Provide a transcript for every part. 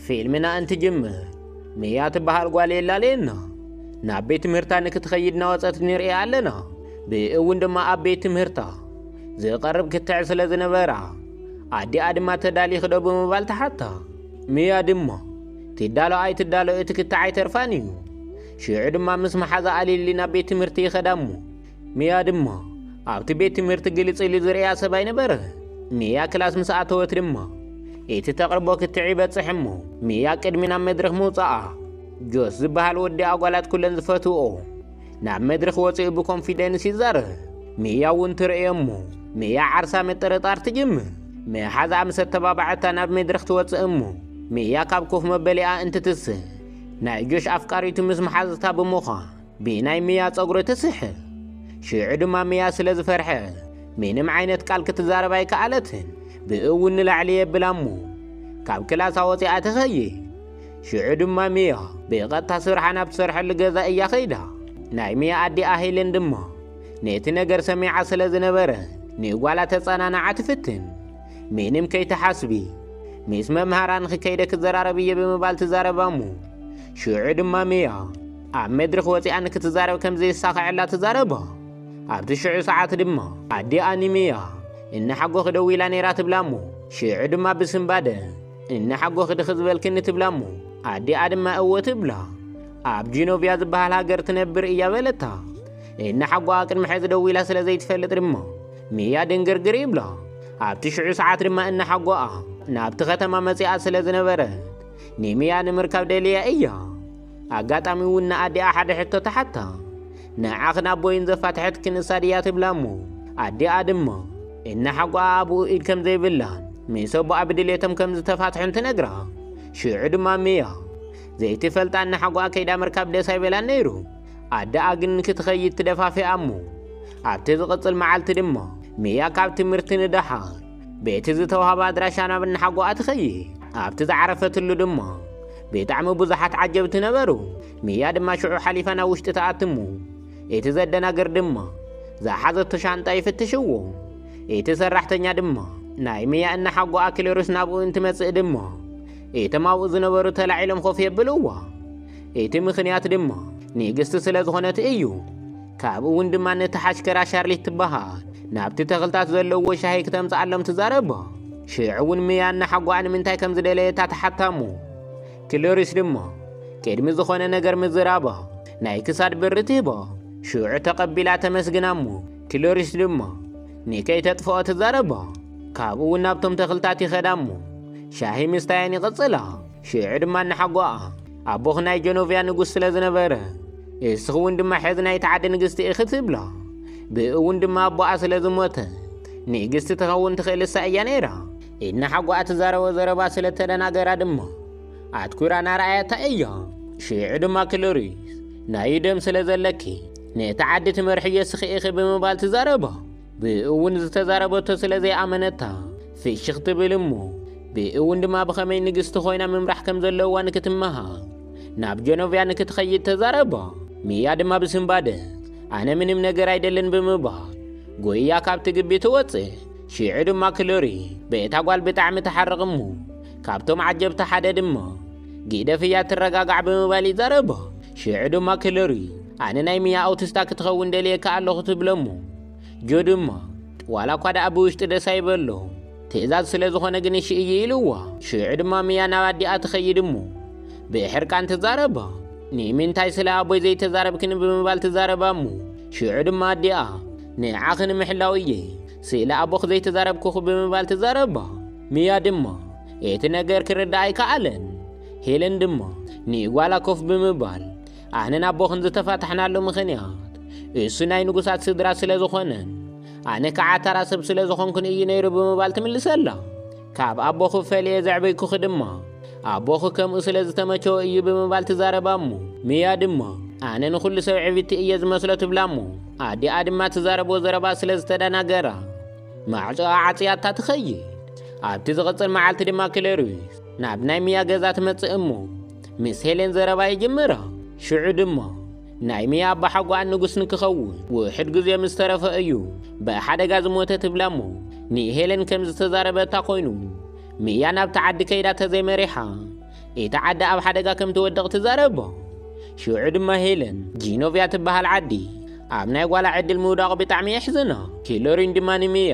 ፊልምና እንትጅምር፣ ሚያ ትበሃል ጓል የላልየና። ናብ ቤት ትምህርታ ንክትኸይድ እናወፀት ንርእያ ኣለና። ብእውን ድማ ኣብ ቤት ትምህርታ ዝቐርብ ክትዕ ስለ ዝነበራ፣ ኣዲኣ ድማ ተዳሊኺ ዶ ብምባል ትሓታ። ሚያ ድማ ትዳሎ ኣይትዳሎ እቲ ክትዕ ኣይተርፋን እዩ። ሽዑ ድማ ምስ መሓዛ ኣሊሊ ናብ ቤት ትምህርቲ ይኸዳ እሞ፣ ሚያ ድማ ኣብቲ ቤት ትምህርቲ ግልጽ ኢሉ ዝርእያ ሰብ ኣይነበረ። ሚያ ክላስ ምስ ኣተወት ድማ እቲ ተቕርቦ ክትዕ ይበጽሕ እሞ፣ ሚያ ቅድሚ ናብ መድረኽ ምውጻኣ፣ ጆስ ዝበሃል ወዲ ኣጓላት ኩለን ዝፈትውኦ ናብ መድረኽ ወጺኡ ብኮንፊደንስ ይዛረብ። ሚያ እውን ትርእዮ እሞ፣ ሚያ ዓርሳ ምጥርጣር ትጅምር። መሓዛኣ ምስ ኣተባባዐታ ናብ መድረኽ ትወጽእ እሞ፣ ሚያ ካብ ኮፍ መበሊኣ እንትትስእ፣ ናይ ጆሽ ኣፍቃሪቱ ምስ መሓዝታ ብምዃን ብናይ ሚያ ጸጉሪ ትስሕል። ሽዑ ድማ ሚያ ስለ ዝፈርሐ ምንም ዓይነት ቃል ክትዛረብ ኣይከኣለትን። ብእውን ንላዕሊ የብላ እሞ ካብ ክላሳ ወፂኣ ትኸይድ። ሽዑ ድማ ሚያ ብቐጥታ ስርሓ ናብ ትሰርሐሉ ገዛ እያ ኸይዳ። ናይ ሚያ ኣዲኣ ሄለን ድማ ነቲ ነገር ሰሚዓ ስለ ዝነበረ ንጓላ ተጸናንዓ ትፍትን። ምንም ከይትሓስቢ፣ ምስ መምሃራንኺ ከይደ ክዘራረብ እየ ብምባል ትዛረባ እሞ፣ ሽዑ ድማ ሚያ ኣብ መድረኽ ወፂኣ ንክትዛረብ ከም ዘይሳኽዐላ ትዛረባ። ኣብቲ ሽዑ ሰዓት ድማ ኣዲኣ ንሚያ እናሓጎኺ ደዊላ ነይራ ትብላ እሞ፣ ሽዑ ድማ ብስንባደ እናሓጎኺ ድኺ ዝበልክኒ ትብላ እሞ፣ ኣዲኣ ድማ እወ ትብላ። ኣብ ጂኖቪያ ዝበሃል ሃገር ትነብር እያ በለታ። እናሓጎኣ ቅድሚ ሕዚ ደዊላ ስለ ዘይትፈልጥ ድማ ሚያ ድንግርግር ይብላ። ኣብቲ ሽዑ ሰዓት ድማ እናሓጎኣ ናብቲ ከተማ መጺኣ ስለ ዝነበረት፣ ንሚያ ንምርካብ ደልያ እያ። ኣጋጣሚ እውን ንኣዲኣ ሓደ ሕቶ ተሓታ። ንዓኽን ኣቦይን ዘፋትሐትኪ ንሳ ድያ ትብላ እሞ፣ ኣዲኣ ድማ እናሓጎኣ ኣብኡ ኢድ ከም ዘይብላን ምስ ኣቦኣ ብድሌቶም ከም ዝተፋትሑን ትነግራ። ሽዑ ድማ ሚያ ዘይትፈልጣ እናሓጎኣ ከይዳ ምርካብ ደስ ኣይበላን ነይሩ። ኣደኣ ግን ክትኸይድ ትደፋፍኣ እሞ፣ ኣብቲ ዝቕጽል መዓልቲ ድማ ሚያ ካብ ትምህርቲ ንደሓር ቤቲ ዝተዋህባ ኣድራሻ ናብ እናሓጎኣ ትኸይድ። ኣብቲ ዝዓረፈትሉ ድማ ብጣዕሚ ብዙሓት ዓጀብቲ ነበሩ። ሚያ ድማ ሽዑ ሓሊፋ ናብ ውሽጢ ትኣቲ እሞ፣ እቲ ዘደናግር ድማ ዝሓዘቶ ሻንጣ ይፍትሽዎ። እቲ ሰራሕተኛ ድማ ናይ ሚያ እናሓጎኣ ክሎሪስ ናብኡ እንትመጽእ ድማ፣ እቶም ኣብኡ ዝነበሩ ተላዒሎም ኮፍ የብልዋ። እቲ ምኽንያት ድማ ንግስቲ ስለ ዝኾነት እዩ። ካብኡ እውን ድማ ነቲ ሓሽከራ ሻርሊት ትበሃል ናብቲ ተኽልታት ዘለዎ ሻሂ ክተምጽኣሎም ትዛረባ። ሽዑ እውን ሚያ እናሓጎኣ ንምንታይ ከም ዝደለየታ ትሓታ እሞ፣ ክሎሪስ ድማ ቅድሚ ዝኾነ ነገር ምዝራባ ናይ ክሳድ ብሪ ትህባ። ሽዑ ተቐቢላ ተመስግና እሞ፣ ክሎሪስ ድማ ንከይተጥፍኦ ትዛረባ። ካብኡ እውን ናብቶም ተኽልታት ይኸዳ እሞ፣ ሻሂ ምስታየን ይቕጽላ። ሽዑ ድማ እናሓጎኣ፣ ኣቦኽ ናይ ጀኖቪያ ንጉስ ስለ ዝነበረ፣ እስኺ እውን ድማ ሕዚ ናይቲ ዓዲ ንግስቲ ኢኺ ትብላ። ብእውን ድማ ኣቦኣ ስለ ዝሞተ፣ ንግስቲ ትኸውን ትኽእል እሳ እያ ነይራ። እናሓጎኣ ትዛረቦ ዘረባ ስለ ተደናገራ ድማ፣ ኣትኩራ ናረኣያታ እያ። ሽዑ ድማ ክሎሪስ፣ ናይ ደም ስለ ዘለኪ፣ ነቲ ዓዲ ትመርሕዮ እስኺ ኢኺ ብምባል ትዛረባ። ብእውን ዝተዛረበቶ ስለ ዘይኣመነታ፣ ፍሽኽ ትብል እሞ፣ ብእውን ድማ ብኸመይ ንግስቲ ኮይና ምምራሕ ከም ዘለዋ ንክትመሃር፣ ናብ ጀኖቪያ ንክትኸይድ ተዛረባ። ሚያ ድማ ብስንባደ፣ ኣነ ምንም ነገር ኣይደልን ብምባል፣ ጎያ ካብቲ ግቢ ትወጽእ። ሽዑ ድማ ክሎሪ፣ በእታ ጓል ብጣዕሚ ትሓርቕ እሞ፣ ካብቶም ዓጀብቲ ሓደ ድማ፣ ግደፍያ ትረጋጋዕ ብምባል ይዛረባ። ሽዑ ድማ ክሎሪ፣ ኣነ ናይ ሚያ ኣውቲስታ ክትኸውን ደልየካ ኣለኹ ትብሎ እሞ፣ ጆ ድማ፣ ዋላ እኳ ደኣ ብውሽጢ ደስ ኣይበሎ፣ ትእዛዝ ስለ ዝኾነ ግን እሺ እዩ ኢልዋ። ሽዑ ድማ ሚያ ናብ ኣዲኣ ትኸይድ እሞ፣ ብሕርቃን ትዛረባ። ንምንታይ ስለ ኣቦይ ዘይተዛረብክኒ ብምባል ትዛረባ እሞ፣ ሽዑ ድማ ኣዲኣ፣ ንዓኺ ንምሕላው እየ፣ ስለ ኣቦኺ ዘይተዛረብኩኹ ብምባል ትዛረባ። ሚያ ድማ፣ እቲ ነገር ክርዳእ ኣይከኣለን። ሄለን ድማ፣ ንጓላ ኮፍ ብምባል፣ ኣነን ኣቦኽን ዝተፋታሕናሉ ምኽንያት፣ እሱ ናይ ንጉሳት ስድራ ስለ ዝኾነን፣ ኣነ ከዓ ተራ ሰብ ስለ ዝኾንኩን እዩ ነይሩ ብምባል ትምልሰላ። ካብ ኣቦኺ ፈልየ ዘዕበይኩኺ ድማ፣ ኣቦኺ ከምኡ ስለ ዝተመቸዎ እዩ ብምባል ትዛረባ እሞ፣ ሚያ ድማ፣ ኣነ ንኹሉ ሰብ ዕብድቲ እየ ዝመስሎ ትብላ እሞ፣ ኣዲኣ ድማ ትዛረቦ ዘረባ ስለ ዝተደናገራ፣ ማዕጾኣ ዓጽያታ ትኸይድ። ኣብቲ ዝቕጽል መዓልቲ ድማ ክሎሪስ ናብ ናይ ሚያ ገዛ ትመጽእ እሞ፣ ምስ ሄለን ዘረባ ይጅምራ። ሽዑ ድማ፣ ናይ ሚያ ኣባሓጎኣን ንጉስ ንክኸውን ውሑድ ግዜ ምስ ተረፈ እዩ ብሓደጋ ዝሞተ ትብላ እሞ፣ ንሄለን ከም ዝተዛረበታ ኮይኑ፣ ሚያ ናብቲ ዓዲ ከይዳ ተዘይመሪሓ፣ እቲ ዓዲ ኣብ ሓደጋ ከም ትወድቕ ትዛረቦ። ሽዑ ድማ ሄለን፣ ጂኖቭያ ትበሃል ዓዲ ኣብ ናይ ጓላ ዕድል ምውዳቑ ብጣዕሚ የሕዝና። ክሎሪን ድማ ንሚያ፣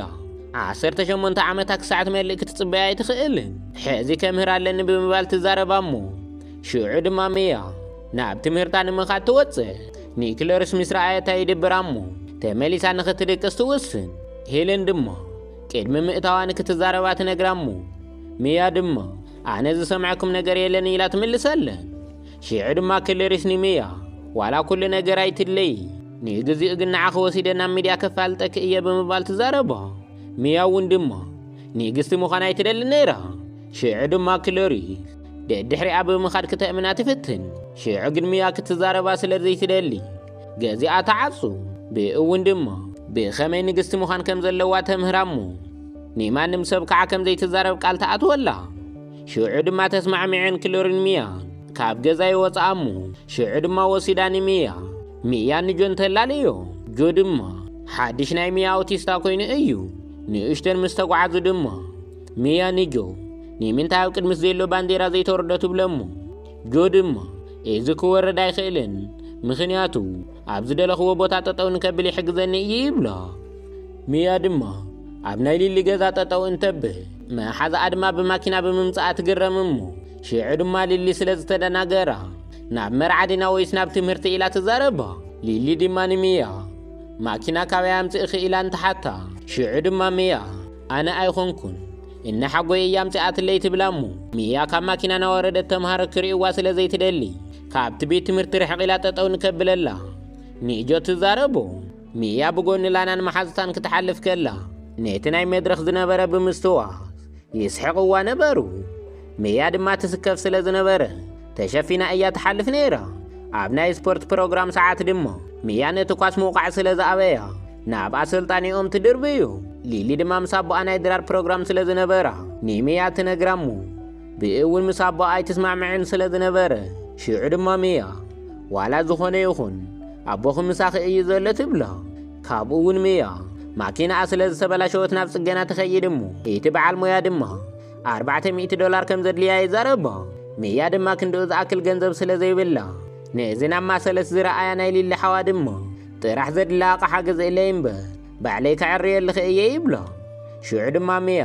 "ዓሰርተ ሸሞንተ ዓመታ ክሳዕ ትመልእ ክትጽበያ ኣይትኽእልን። ሕዚ ከምህር ኣለኒ" ብምባል ትዛረባ እሞ፣ ሽዑ ድማ ሚያ ናብ ትምህርታ ንምኻድ ትወጽእ። ንክሎሪስ ምስ ረኣየታ ይድብራ እሞ፣ ተመሊሳ ንኽትድቅስ ትውስን። ሄለን ድማ ቅድሚ ምእታዋ ንክትዛረባ ትነግራ እሞ፣ ሚያ ድማ፣ "ኣነ ዝሰምዐኩም ነገር የለን" ኢላ ትምልሰለን። ሽዑ ድማ ክሎሪስ ንሚያ፣ "ዋላ ኩሉ ነገር ኣይትድለዪ፣ ንግዚኡ ግን ንዓኺ ወሲደ ናብ ሚድያ ከፋልጠኪ እየ" ብምባል ትዛረባ። ሚያ እውን ድማ ንግስቲ ምዃን ኣይትደልን ነይራ። ሽዑ ድማ ክሎሪስ ደድሕሪኣ ብምኻድ ክተእምና ትፍትን። ሽዑ ግን ሚያ ክትዛረባ ስለ ዘይትደሊ፣ ገዚኣ ትዓጹ። ብእኡ እውን ድማ ብኸመይ ንግስቲ ምዃን ከም ዘለዋ ተምህራ እሞ፣ ንማንም ሰብ ከዓ ከም ዘይትዛረብ ቃል ትኣትወላ። ሽዑ ድማ ተስማዕሚዐን ክሎሪን ሚያ ካብ ገዛ ይወፅኣ እሞ፣ ሽዑ ድማ ወሲዳ ንሚያ፣ ሚያ ንጆን ተላልዮ። ጆ ድማ ሓድሽ ናይ ሚያ ኣውቲስታ ኮይኑ እዩ። ንእሽተን ምስ ተጓዓዙ ድማ፣ ሚያ ንጆ፣ "ንምንታይ ኣብ ቅድሚት ዘሎ ባንዴራ ዘይተወርዶ?" ትብሎ እሞ፣ ጆ ድማ፣ "እዚ ክወርድ ኣይኽእልን፣ ምኽንያቱ ኣብ ዝደለኽዎ ቦታ ጠጠው ንከብል ይሕግዘኒ እዩ" ይብሎ። ሚያ ድማ ኣብ ናይ ሊሊ ገዛ ጠጠው እንተብል፣ መሓዛኣ ድማ ብማኪና ብምምጻኣ ትግረም እሞ፣ ሽዑ ድማ ሊሊ ስለ ዝተደናገራ፣ "ናብ መርዓ ዲና ወይስ ናብ ትምህርቲ?" ኢላ ትዛረባ። ሊሊ ድማ ንሚያ፣ "ማኪና ካበይ ኣምጽእኺ?" ኢላ እንትሓታ፣ ሽዑ ድማ ሚያ፣ "ኣነ ኣይኾንኩን፣ እነ ሓጎይ እያ ኣምጺኣትለይ" ትብላ እሞ፣ ሚያ ካብ ማኪና ናወረደት ተምሃሮ ክርእይዋ ስለ ዘይትደሊ፣ ካብቲ ቤት ትምህርቲ ርሕቕ ኢላ ጠጠው ንከብለላ፣ ንጆ ትዛረቦ። ሚያ ብጎኒ ላናን መሓዙታን ክትሓልፍ ከላ፣ ነቲ ናይ መድረኽ ዝነበረ ብምስትዋስ ይስሕቕዋ ነበሩ። ሚያ ድማ ትስከፍ ስለ ዝነበረ፣ ተሸፊና እያ ትሓልፍ ነይራ። ኣብ ናይ ስፖርት ፕሮግራም ሰዓት ድማ፣ ሚያ ነቲ ኳስ ምውቃዕ ስለ ዝኣበያ፣ ናብ ኣሰልጣኒኦም ትድርብዩ። ሊሊ ድማ ምስ ኣቦኣ ናይ ድራር ፕሮግራም ስለ ዝነበራ፣ ንሚያ ትነግራ እሞ፣ ብእኡ እውን ምስ ኣቦኣ ኣይትስማዕምዕን ስለ ዝነበረ፣ ሽዑ ድማ ሚያ፣ "ዋላ ዝኾነ ይኹን፣ ኣቦኺ ምሳኺ እዩ ዘሎ" ትብላ። ካብኡ እውን ሚያ፣ ማኪናኣ ስለ ዝተበላሸወት ናብ ጽገና ትኸይድ እሞ፣ እቲ በዓል ሞያ ድማ ኣርባዕተ ሚእቲ ዶላር ከም ዘድልያ ይዛረባ። ሚያ ድማ ክንድኡ ዝኣክል ገንዘብ ስለ ዘይብላ፣ ነዚ ናብ ማሰለት ዝረኣያ ናይ ሊሊ ሓዋ ድማ፣ "ጥራሕ ዘድላ ኣቕሓ ግዝእለይ እምበር፣ ባዕለይ ከዕርየልኺ እየ" ይብላ። ሽዑ ድማ ሚያ፣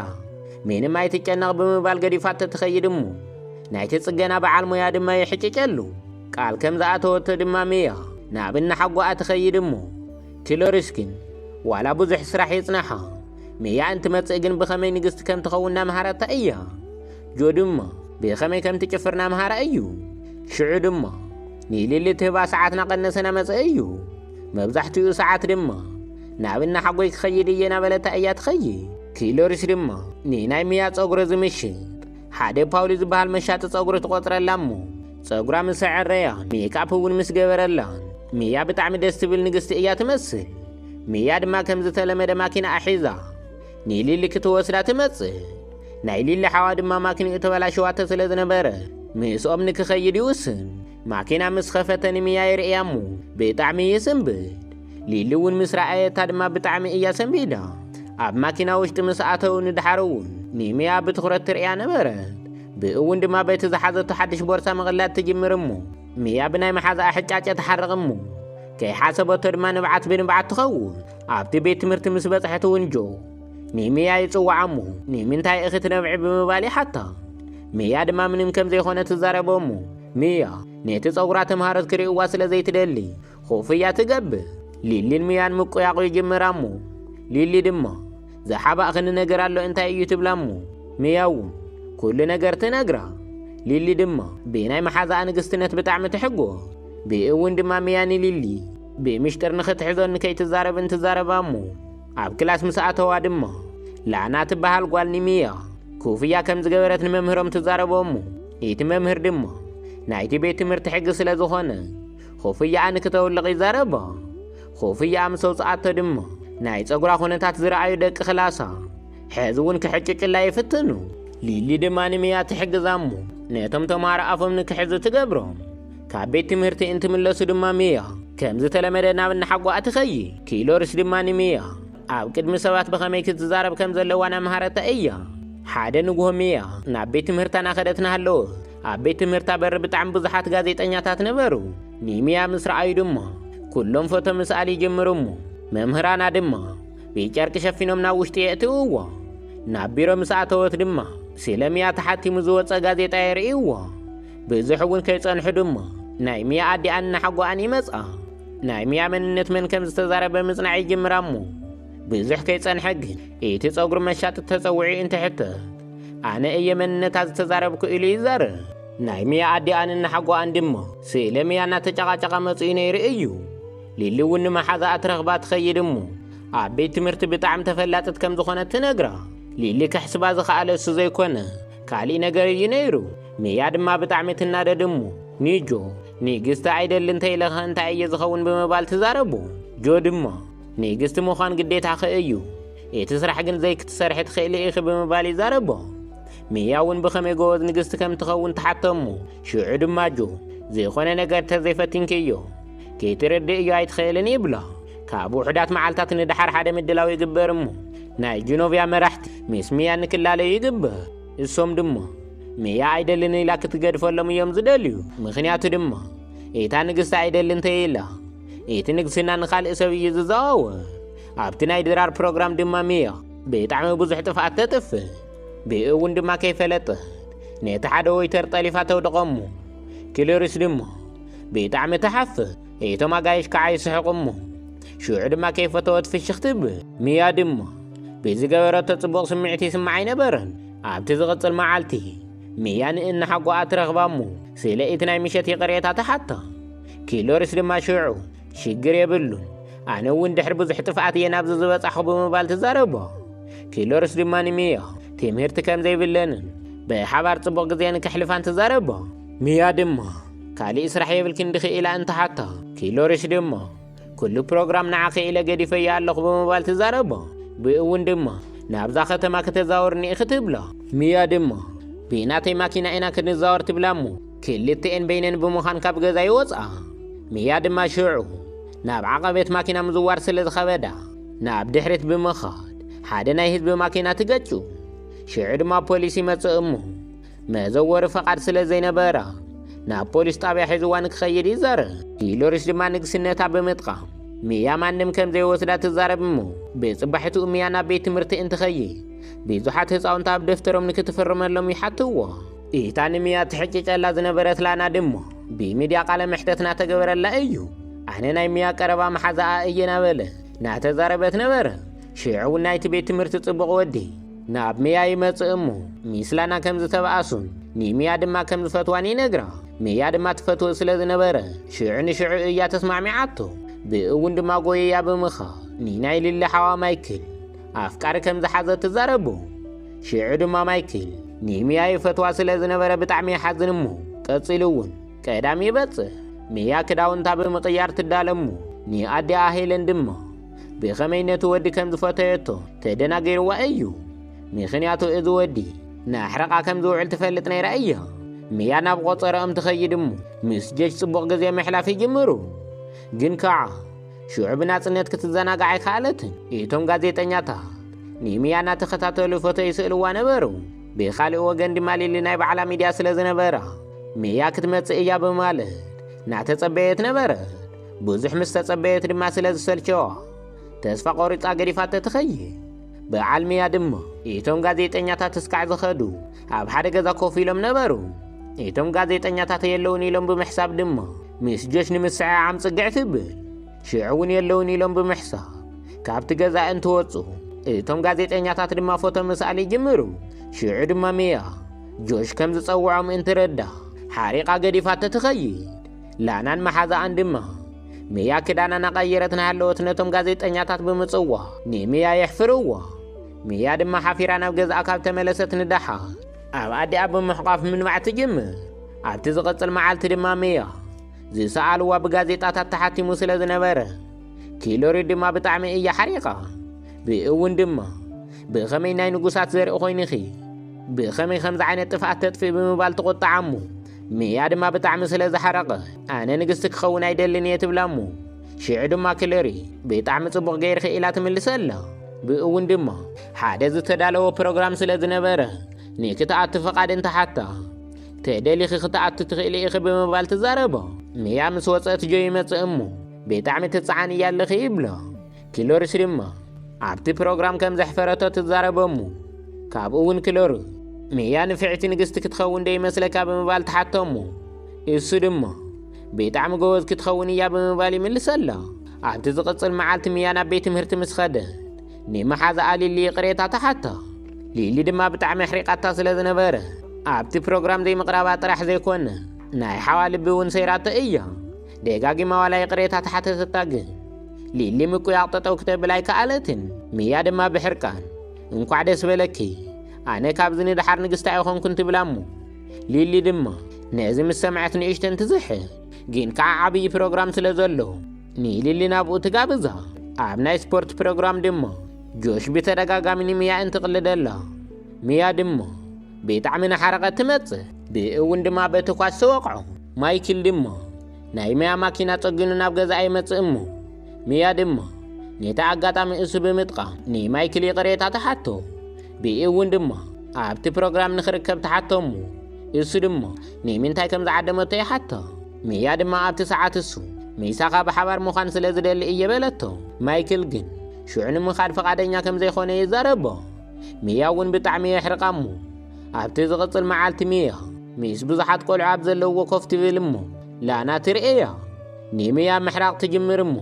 "ምንም ኣይትጨነቕ" ብምባል ገዲፋቶ ትኸይድ እሞ፣ ናይቲ ጽገና በዓል ሞያ ድማ ይሕጭጨሉ። ቃል ከም ዝኣተወቶ ድማ ሚያ ናብ እናሓጎኣ ትኸይድ እሞ፣ ክሎሪስ ግን ዋላ ብዙሕ ስራሕ ይጽናሓ፣ ሚያ እንትመጽእ ግን ብኸመይ ንግስቲ ከም ትኸውን እናምሃረታ እያ። ጆ ድማ ብኸመይ ከም ትጭፍር እናምሃራ እዩ። ሽዑ ድማ ንሊሊ ትህባ ሰዓት እናቐነሰ እናመጸ እዩ። መብዛሕትኡ ሰዓት ድማ ናብ እናሓጎይ ክኸይድ እየ እናበለታ እያ ትኸይድ። ክሎሪስ ድማ ንናይ ሚያ ጸጉሪ ዝምሽጥ ሓደ ፓውሊ ዝበሃል መሻጢ ጸጉሪ ትቖጽረላ እሞ፣ ጸጉራ ምስ ኣዐረያን ሜክኣፕ እውን ምስ ገበረላን፣ ሚያ ብጣዕሚ ደስ ትብል ንግስቲ እያ ትመስል። ሚያ ድማ ከም ዝተለመደ ማኪናኣ ሒዛ ንሊሊ ክትወስዳ ትመጽእ። ናይ ሊሊ ሓዋ ድማ ማኪንኡ ተበላሽዋቶ ስለ ዝነበረ፣ ምስኦም ንክኸይድ ይውስን። ማኪና ምስ ኸፈተ ንሚያ ይርእያ እሞ፣ ብጣዕሚ ይስንብድ። ሊሊ እውን ምስ ረኣየታ ድማ ብጣዕሚ እያ ሰንቢዳ። ኣብ ማኪና ውሽጢ ምስ ኣተው ንድሓር እውን ንሚያ ብትኹረት ትርእያ ነበረት። ብእውን ድማ በቲ ዝሓዘቶ ሓድሽ ቦርሳ ምቕላድ ትጅምር እሞ፣ ሚያ ብናይ መሓዛኣ ሕጫጨ ትሓርቕ እሞ፣ ከይሓሰበቶ ድማ ንብዓት ብንብዓት ትኸውን። ኣብቲ ቤት ትምህርቲ ምስ በጽሐት እውን ጆ ንሚያ ይጽውዓ እሞ፣ "ንምንታይ ኢኺ ትነብዒ?" ብምባል ይሓታ። ሚያ ድማ ምንም ከም ዘይኮነ ትዛረቦ እሞ፣ ሚያ ነቲ ጸጉራ ተምሃሮት ክርእይዋ ስለ ዘይትደሊ፣ ኮፍያ ትገብር። ሊሊን ሚያን ምቁያቑ ይጅምራ እሞ፣ ሊሊ ድማ፣ "ዝሓባእኽኒ ነገር ኣሎ እንታይ እዩ?" ትብላ እሞ፣ ሚያ እውን ኩሉ ነገር ትነግራ። ሊሊ ድማ ብናይ መሓዛኣ ንግስትነት ብጣዕሚ ትሕጎ። ብእውን ድማ ሚያ ንሊሊ ብምሽጥር ንኽትሕዞ ንከይትዛረብን ትዛረባ እሞ፣ ኣብ ክላስ ምስ ኣተዋ ድማ፣ ላና ትበሃል ጓል ንሚያ ኮፍያ ከም ዝገበረት ንመምህሮም ትዛረቦ እሞ፣ እቲ መምህር ድማ ናይቲ ቤት ትምህርቲ ሕጊ ስለ ዝኾነ፣ ኮፍያኣ ንክተውልቕ ይዛረባ። ኮፍያኣ ምስ ኣውፅኣቶ ድማ፣ ናይ ፀጉራ ኩነታት ዝረኣዩ ደቂ ክላሳ ሕዚ እውን ክሕጭጭላ ይፍትኑ። ሊሊ ድማ ንሚያ ትሕግዛ እሞ፣ ነቶም ተምሃሮ ኣፎም ንክሕዙ ትገብሮም። ካብ ቤት ትምህርቲ እንትምለሱ ድማ ሚያ ከም ዝተለመደ ናብ እናሓጓኣ ትኸይድ። ክሎሪስ ድማ ንሚያ ኣብ ቅድሚ ሰባት ብኸመይ ክትዛረብ ከም ዘለዋ እናምሃረታ እያ። ሓደ ንግሆ ሚያ ናብ ቤት ትምህርታ እናኸደት እናሃለወት፣ ኣብ ቤት ትምህርታ በሪ ብጣዕሚ ብዙሓት ጋዜጠኛታት ነበሩ። ንሚያ ምስ ረኣዩ ድማ ኩሎም ፎቶ ምስኣል ይጅምሩ እሞ መምህራና ድማ ብጨርቂ ሸፊኖም ናብ ውሽጢ የእትውዎ። ናብ ቢሮ ምስ ኣተወት ድማ ስለ ሚያ ተሓቲሙ ዝወፀ ጋዜጣ የርእይዎ። ብዙሕ እውን ከይጸንሑ ድማ ናይ ሚያ ኣዲኣን እናሓጓኣን ይመጻ። ናይ ሚያ መንነት መን ከም ዝተዛረበ ምጽናዕ ይጅምራ እሞ ብዙሕ ከይጸንሐ ግን እቲ ጸጉሪ መሻጢ ተጸዊዑ እንትሕተት ኣነ እየ መንነታ ዝተዛረብኩ ኢሉ ይዛረብ። ናይ ሚያ ኣዲኣን እናሓጓኣን ድማ ስለ ሚያ እናተጨቓጨቓ መጺኡ ነይሩ እዩ። ሊሊ እውን ንመሓዛኣ ትረኽባ ትኸይድ እሞ ኣብ ቤት ትምህርቲ ብጣዕሚ ተፈላጥት ከም ዝኾነት ትነግራ። ሊሊ ከሕስባ ዝኸኣለ እሱ ዘይኮነ ካሊእ ነገር እዩ ነይሩ። ሚያ ድማ ብጣዕሚ ትናደድ እሞ ንጆ ንግስቲ ኣይደሊ እንተ ኢለኸ እንታይ እየ ዝኸውን ብምባል ትዛረቦ። ጆ ድማ ንግስቲ ምዃን ግዴታኺ እዩ፣ እቲ ስራሕ ግን ዘይክትሰርሒ ትኽእሊ ኢኺ ብምባል ይዛረቦ። ሚያ እውን ብኸመይ ጎበዝ ንግስቲ ከም ትኸውን ትሓቶ እሞ ሽዑ ድማ ጆ ዝኾነ ነገር ተዘይፈቲንክዮ ክትርድእዮ ኣይትኽእልን ይብላ። ካብ ውሑዳት መዓልታት ንደሓር ሓደ ምድላው ይግበር እሞ ናይ ጅኖቭያ መራሕቲ ምስ ሚያ ንክላለዩ ይግበር። እሶም ድማ ሚያ ኣይደልን ኢላ ክትገድፈሎም እዮም ዝደልዩ። ምኽንያቱ ድማ እታ ንግስቲ ኣይደሊ እንተ ኢላ እቲ ንግስና ንኻልእ ሰብ እዩ ዝዘዋወር። ኣብቲ ናይ ድራር ፕሮግራም ድማ ሚያ ብጣዕሚ ብዙሕ ጥፍኣት ተጥፍእ። ብኡ እውን ድማ ከይፈለጠት ነቲ ሓደ ወይተር ጠሊፋ ተውድቖ እሞ ክሎሪስ ድማ ብጣዕሚ ትሓፍር። እቶም ኣጋይሽ ከዓ ይስሕቑ እሞ ሽዑ ድማ ከይፈተወት ፍሽኽ ትብል። ሚያ ድማ ብዝገበረቶ ጽቡቕ ስምዒት ይስምዓ ኣይነበረን። ኣብቲ ዝቕጽል መዓልቲ ሚያ ንእናሓጓኣ ትረኽባ እሞ ስለ እቲ ናይ ምሸት ይቕሬታ ትሓታ። ክሎሪስ ድማ ሽዑ ሽግር የብሉን፣ ኣነ እውን ድሕሪ ብዙሕ ጥፍኣት እየ ናብዚ ዝበጻሕኹ ብምባል ትዛረቦ። ክሎሪስ ድማ ንሚያ ትምህርቲ ከም ዘይብለንን ብሓባር ጽቡቕ ግዜ ንከሕልፋን ትዛረቦ። ሚያ ድማ ካሊእ ስራሕ የብልክን ዲኺ ኢላ እንትሓታ ክሎሪስ ድማ ኩሉ ፕሮግራም ንዓኺ ኢለ ገዲፈዮ ኣለኹ ብምባል ትዛረቦ። ብኡ እውን ድማ ናብዛ ከተማ ከተዛውርኒ ኢኺ ትብላ። ሚያ ድማ ብናተይ ማኪና ኢና ክንዛወር ትብላ እሞ ክልተኤን በይነን ብምዃን ካብ ገዛ ይወፅኣ። ሚያ ድማ ሽዑ ናብ ዓቐበት ማኪና ምዝዋር ስለ ዝኸበዳ ናብ ድሕሪት ብምኻድ ሓደ ናይ ህዝቢ ማኪና ትገጩ። ሽዑ ድማ ፖሊስ ይመፅእ እሞ መዘወሪ ፈቓድ ስለ ዘይነበራ ናብ ፖሊስ ጣብያ ሒዝዋ ንክኸይድ ይዛረብ። ዲሎሪስ ድማ ንግስነታ ብምጥቃም ሚያ ማንም ከም ዘይወስዳ ትዛረብ እሞ ብፅባሒቱ ሚያ ናብ ቤት ትምህርቲ እንትኸይድ ብዙሓት ህፃውንቲ ኣብ ደፍተሮም ንክትፍርመሎም ይሓትዎ። እታ ንሚያ ትሕጭጨላ ዝነበረት ላና ድማ ብሚድያ ቃለ መሕተት እናተገበረላ እዩ። ኣነ ናይ ሚያ ቀረባ መሓዛኣ እየ ናበለ እናተዛረበት ነበረ። ሽዑ እውን ናይቲ ቤት ትምህርቲ ፅቡቕ ወዲ ናብ ሚያ ይመጽእ እሞ ሚስ ላና ከም ዝተባኣሱን ንሚያ ድማ ከም ዝፈትዋን ይነግራ። ሚያ ድማ ትፈትዎ ስለ ዝነበረ ሽዑ ንሽዑ እያ ተስማዕሚዓቶ። ብእውን ድማ ጎየያ ብምኻ ንናይ ሊሊ ሓዋ ማይክል ኣፍቃሪ ከም ዝሓዘ ትዛረቡ። ሽዑ ድማ ማይክል ንሚያ ይፈትዋ ስለ ዝነበረ ብጣዕሚ ይሓዝን እሞ ቀጺሉ እውን ቀዳም ይበጽሕ። ሚያ ክዳውንታ ብምቕያር ትዳለ እሞ ንኣዲኣ ሄለን ድማ ብኸመይ ነቲ ወዲ ከም ዝፈተየቶ ተደናጊርዋ እዩ። ምኽንያቱ እዚ ወዲ ንኣሕረቓ ከም ዝውዕል ትፈልጥ ነይራ እያ። ሚያ ናብ ቆጸረኦም ትኸይድ እሞ ምስ ጀጅ ጽቡቕ ግዜ ምሕላፍ ይጅምሩ። ግን ከዓ ሽዑ ብናጽነት ክትዘናጋዕ ኣይከኣለትን። እቶም ጋዜጠኛታት ንሚያ እናተኸታተሉ ፎቶ ይስእልዋ ነበሩ። ብኻልእ ወገን ድማ ሊሊ ናይ ባዕላ ሚድያ ስለ ዝነበራ ሚያ ክትመጽእ እያ ብማለት እናተጸበየት ነበረት። ብዙሕ ምስ ተጸበየት ድማ ስለ ዝሰልቸዋ ተስፋ ቆሪጻ ገዲፋቶ ትኸይድ። በዓል ሚያ ድማ እቶም ጋዜጠኛታት እስካዕ ዝኸዱ ኣብ ሓደ ገዛ ኮፍ ኢሎም ነበሩ። እቶም ጋዜጠኛታት የለውን ኢሎም ብምሕሳብ ድማ ምስ ጆሽ ንምስዕዓም ጽግዕ ትብል። ሽዑ እውን የለውን ኢሎም ብምሕሳብ ካብቲ ገዛ እንትወጹ እቶም ጋዜጠኛታት ድማ ፎቶ ምስኣል ይጅምሩ። ሽዑ ድማ ሚያ ጆሽ ከም ዝጸውዖም እንትረዳ ሓሪቓ ገዲፋቶ ትኸይድ። ላናን መሓዛኣን ድማ ሚያ ክዳና እናቐየረት እናሃለወት ነቶም ጋዜጠኛታት ብምጽዋዕ ንሚያ የሕፍርዋ። ሚያ ድማ ሓፊራ ናብ ገዛኣ ካብ ተመለሰት ንደሓር ኣብ ኣዲኣ ብምሕቋፍ ምንባዕ ትጅምር። ኣብቲ ዝቕጽል መዓልቲ ድማ ሚያ ዝሰኣልዋ ብጋዜጣታት ተሓቲሙ ስለ ዝነበረ ኪሎሪ ድማ ብጣዕሚ እያ ሓሪቓ። ብእውን ድማ ብኸመይ ናይ ንጉሳት ዘርኢ ኮይንኺ ብኸመይ ከምዚ ዓይነት ጥፍኣት ተጥፍእ ብምባል ትቑጣዓ እሞ ሚያ ድማ ብጣዕሚ ስለ ዝሓረቐ ኣነ ንግስቲ ክኸውን ኣይደልን እየ ትብላ እሞ ሽዑ ድማ ክለሪ ብጣዕሚ ጽቡቕ ገይርኺ ኢላ ትምልሰላ። ብእውን ድማ ሓደ ዝተዳለወ ፕሮግራም ስለ ዝነበረ ንክትኣቱ ፍቓድ እንተሓታ ተደሊኺ ክትኣቱ ትኽእሊ ኢኺ ብምባል ትዛረቦ። ሚያ ምስ ወጸት ጆ ይመጽእ እሞ ብጣዕሚ ትጽዓኒ እያ ኣለኺ ይብሎ። ክሎሪስ ድማ ኣብቲ ፕሮግራም ከም ዘሕፈረቶ ትዛረቦ እሞ ካብኡ እውን ክሎሪ ሚያ ንፍዕቲ ንግስቲ ክትኸውን ዶ ይመስለካ ብምባል ትሓቶ እሞ እሱ ድማ ብጣዕሚ ጎበዝ ክትኸውን እያ ብምባል ይምልሰላ። ኣብቲ ዝቕጽል መዓልቲ ሚያ ናብ ቤት ትምህርቲ ምስ ኸደት ንመሓዛኣ ሊሊ ይቕሬታ ትሓታ። ሊሊ ድማ ብጣዕሚ ኣሕሪቓታ ስለ ዝነበረ ኣብቲ ፕሮግራም ዘይምቕራባ ጥራሕ ዘይኮነ ናይ ሓዋ ልቢ እውን ሰይራቶ እያ። ደጋጊማ ዋላ ይቕሬታ ተሓተተታ ግን ሊሊ ምቁያቕ ጠጠው ክተብል ኣይከኣለትን። ሚያ ድማ ብሕርቃን እንኳዕ ደስ በለኪ፣ ኣነ ካብዚ ንደሓር ንግስቲ ኣይኾንኩን ትብላ እሞ ሊሊ ድማ ነዚ ምስ ሰምዐት ንእሽተን ትዝሕል። ግን ከዓ ዓብዪ ፕሮግራም ስለ ዘሎ ንሊሊ ናብኡ ትጋብዛ። ኣብ ናይ ስፖርት ፕሮግራም ድማ ጆሽ ብተደጋጋሚ ንሚያ እንትቕልደላ ሚያ ድማ ብጣዕሚ ናሓረቐት ትመጽእ። ብእውን ድማ በቲ ኳስ ትወቕዖ። ማይክል ድማ ናይ ሚያ ማኪና ጸጊኑ ናብ ገዛኣ ይመጽእ እሞ ሚያ ድማ ነቲ ኣጋጣሚ እሱ ብምጥቃም ንማይክል ይቕሬታ ትሓቶ። ብእውን ድማ ኣብቲ ፕሮግራም ንኽርከብ ትሓቶ እሞ እሱ ድማ ንምንታይ ከም ዝዓደመቶ ይሓቶ። ሚያ ድማ ኣብቲ ሰዓት እሱ ምሳኻ ብሓባር ምዃን ስለ ዝደሊ እየ በለቶ። ማይክል ግን ሽዑ ንምኻድ ፈቓደኛ ከም ዘይኮነ ይዛረቦ። ሚያ እውን ብጣዕሚ የሕርቓ እሞ ኣብቲ ዝቕጽል መዓልቲ ሚያ ምስ ብዙሓት ቆልዑ ኣብ ዘለውዎ ኮፍ ትብል እሞ ላና ትርእያ። ንሚያ ምሕራቕ ትጅምር እሞ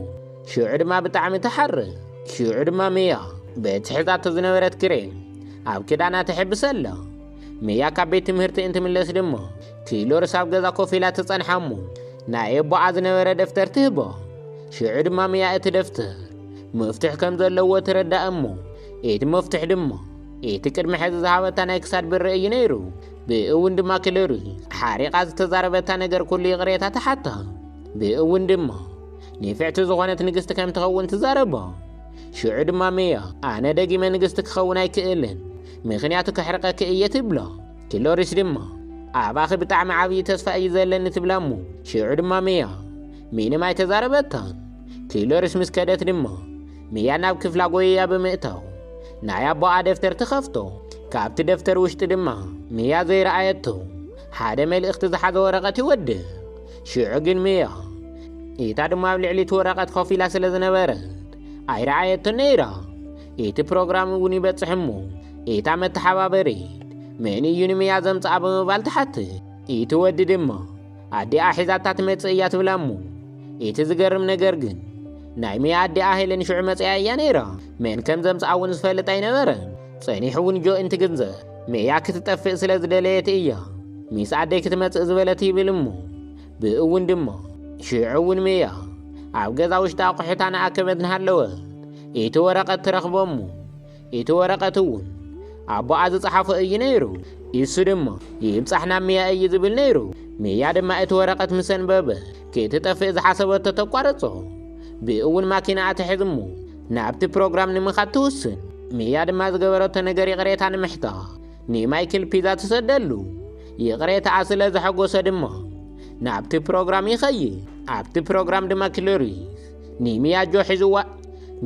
ሽዑ ድማ ብጣዕሚ ትሓርቕ። ሽዑ ድማ ሚያ በቲ ሒዛቶ ዝነበረት ክሬም ኣብ ክዳና ትሕብሰላ። ሚያ ካብ ቤት ትምህርቲ እንትምለስ ድማ ክሎርስ ኣብ ገዛ ኮፍ ኢላ ትጸንሓ እሞ ናይ ኣቦኣ ዝነበረ ደፍተር ትህቦ። ሽዑ ድማ ሚያ እቲ ደፍተር መፍትሕ ከም ዘለዎ ትረዳእ እሞ እቲ መፍትሕ ድማ እቲ ቅድሚ ሕዚ ዝሃበታ ናይ ክሳድ ብሪ እዩ ነይሩ። ብእውን ድማ ክሎሪ ሓሪቓ ዝተዛረበታ ነገር ኩሉ ይቕሬታ ትሓታ። ብእውን ድማ ንፍዕቲ ዝኾነት ንግስቲ ከም ትኸውን ትዛረቦ። ሽዑ ድማ ሚያ ኣነ ደጊመ ንግስቲ ክኸውን ኣይክእልን፣ ምኽንያቱ ከሕርቐኪ እየ ትብሎ። ክሎሪስ ድማ ኣባኺ ብጣዕሚ ዓብዪ ተስፋ እዩ ዘለኒ ትብላ እሞ ሽዑ ድማ ሚያ ምንም ኣይተዛረበታን። ክሎሪስ ምስ ከደት ድማ ሚያ ናብ ክፍላ ጎይያ ብምእታው ናይ ኣቦኣ ደፍተር ትኸፍቶ። ካብቲ ደፍተር ውሽጢ ድማ ሚያ ዘይረኣየቶ ሓደ መልእኽቲ ዝሓዘ ወረቐት ይወድቕ። ሽዑ ግን ሚያ እታ ድማ ኣብ ልዕሊ እቲ ወረቐት ኮፍ ኢላ ስለ ዝነበረት ኣይረኣየቶን ነይራ። እቲ ፕሮግራም እውን ይበጽሕ እሞ እታ መተሓባበሪት መን እዩ ንሚያ ዘምጽኣ ብምባል ትሓትት። እቲ ወዲ ድማ ኣዲኣ ሒዛታ ትመጽእ እያ ትብላ እሞ እቲ ዝገርም ነገር ግን ናይ ሚያ ኣዲኣ ሄለን ሽዑ መጺኣ እያ ነይራ። መን ከም ዘምጽኣ እውን ዝፈልጥ ኣይነበረን። ጸኒሑ እውን ጆ እንትግንዘብ ሚያ ክትጠፍእ ስለ ዝደለየት እያ ምስ ኣደይ ክትመጽእ ዝበለት ይብል እሞ ብእውን ድማ ሽዑ እውን ሚያ ኣብ ገዛ ውሽጢ ኣቑሑታ ንኣከበት እናሃለወት እቲ ወረቐት ትረኽቦ እሞ እቲ ወረቐት እውን ኣቦኣ ዝጸሓፎ እዩ ነይሩ። እሱ ድማ ይብጻሕ ናብ ሚያ እዩ ዝብል ነይሩ። ሚያ ድማ እቲ ወረቐት ምስ ኣንበበ ክትጠፍእ ዝሓሰበቶ ተቋርጾ። ብእውን ማኪና ኣትሕዝ እሞ ናብቲ ፕሮግራም ንምኻድ ትውስን። ሚያ ድማ ዝገበረቶ ነገር ይቕሬታ ንምሕታ ንማይክል ፒዛ ትሰደሉ። ይቕሬታኣ ስለ ዘሐጎሰ ድማ ናብቲ ፕሮግራም ይኸይድ። ኣብቲ ፕሮግራም ድማ ክሎሪስ ንሚያ ጆ ሒዝዋ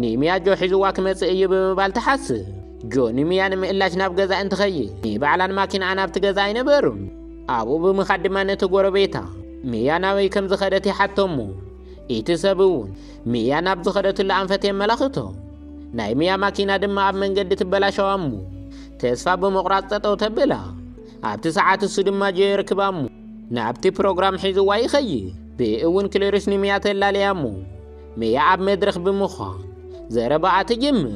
ንሚያ ጆ ሒዝዋ ክመጽእ እዩ ብምባል ትሓስብ። ጆ ንሚያ ንምእላሽ ናብ ገዛ እንትኸይድ ንባዕላን ማኪናኣን ኣብቲ ገዛ ኣይነበሩን። ኣብኡ ብምኻድ ድማ ነቲ ጎረቤታ ሚያ ናበይ ከም ዝኸደት ይሓቶ እሞ እቲ ሰብ እውን ሚያ ናብ ዝኸደትሉ ኣንፈት የመላኽቶ። ናይ ሚያ ማኪና ድማ ኣብ መንገዲ ትበላሸዋ እሞ ተስፋ ብምቑራጽ ጠጠው ተብላ። ኣብቲ ሰዓት እሱ ድማ ጆ የርክባ እሞ ናብቲ ፕሮግራም ሒዝዋ ይኸይድ። ብእውን ክሎሪስ ንሚያ ተላልያ እሞ ሚያ ኣብ መድረኽ ብምዃን ዘረባኣ ትጅምር።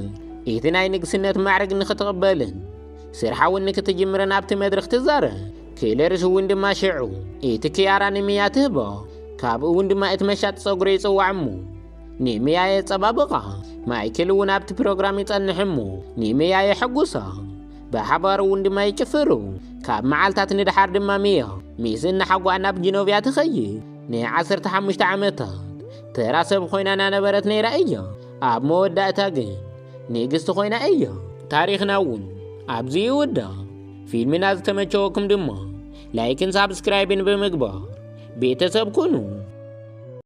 እቲ ናይ ንግስነት ማዕርግ ንክትቕበልን ስርሓ እውን ንክትጅምርን ኣብቲ መድረኽ ትዛረብ። ክሎሪስ እውን ድማ ሽዑ እቲ ክያራ ንሚያ ትህቦ። ካብኡ እውን ድማ እቲ መሻጥ ጸጉሪ ይጽዋዕ እሞ ንሚያ የጸባብቓ። ማይክል እውን ኣብቲ ፕሮግራም ይጸንሕ እሞ ንሚያ የሐጉሳ። ብሓባር እውን ድማ ይጭፍሩ። ካብ መዓልታት ንድሓር ድማ ሚያ ምስ እናሓጓኣ ናብ ጂኖቭያ ትኸይድ። ን15 ዓመታት ተራ ሰብ ኮይና እናነበረት ነይራ እያ። ኣብ መወዳእታ ግን ንግስቲ ኮይና እያ። ታሪኽና እውን ኣብዚ ይውዳእ። ፊልምና ዝተመቸወኩም ድማ ላይክን ሳብስክራይብን ብምግባር ቤተሰብ ኩኑ።